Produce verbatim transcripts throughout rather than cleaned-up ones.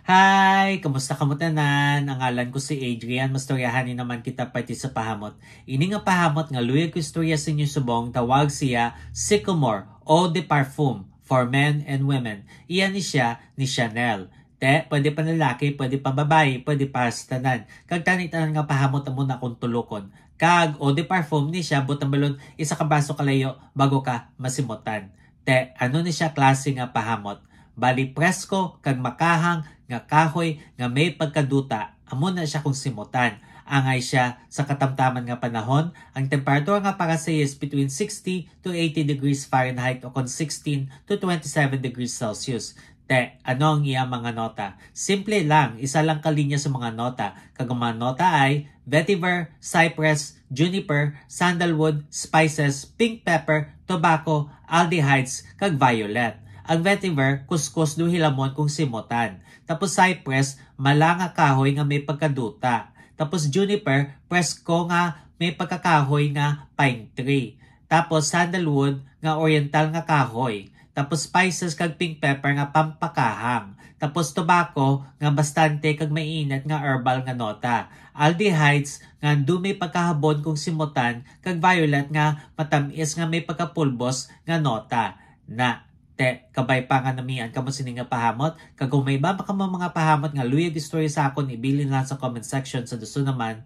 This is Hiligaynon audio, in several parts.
Hi! Kamusta kamo tanan? Ang ngalan ko si Adrian. Mastoryahan ni naman kita parte sa pahamot. Ini nga pahamot nga luyag ko istorya sa inyo subong, tawag siya Sycamore Eau de Parfum for men and women. Iya ni siya ni Chanel. Te, pwede panlalaki, pwede pambabayi, pwede para sa tanan. Kag tani tanan nga pahamot amo na akong tulokon. Kag Eau de Parfum ni siya, butang balon, isa ka braso kalayo bago ka masimutan. Te, ano ni siya klase nga pahamot? Bali, presko kag makahang nga kahoy nga may pagkaduta, amo na siya kung simutan. Angay siya sa katamtaman nga panahon, ang temperatura nga para sa iya is between sixty to eighty degrees Fahrenheit o kon sixteen to twenty-seven degrees Celsius. Te, ano ang iya mga nota? Simple lang, isa lang ka linya sa mga nota. Kag ang mga nota ay vetiver, cypress, juniper, sandalwood, spices, pink pepper, tobacco, aldehydes, kag violet. Ang vetiver, kuskus daw hilamon kung simutan. Tapos cypress, mala nga kahoy nga may pagkaduta. Tapos juniper, presko nga may pagkakahoy nga pine tree. Tapos sandalwood nga oriental nga kahoy. Tapos spices kag pink pepper nga pampakahang. Tapos tobacco nga bastante kag mainit nga herbal nga nota. Aldehydes nga daw may pagkahabon kung simutan, kag violet nga matamis nga may pagkapulbos nga nota. Na, te, kabay pa nga namian kamo sini nga pahamot, kag kung may iba pa kamo mga pahamot nga luyag istorya sa akon, ibilin lang sa comment section. Sa dason naman,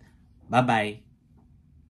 bye-bye.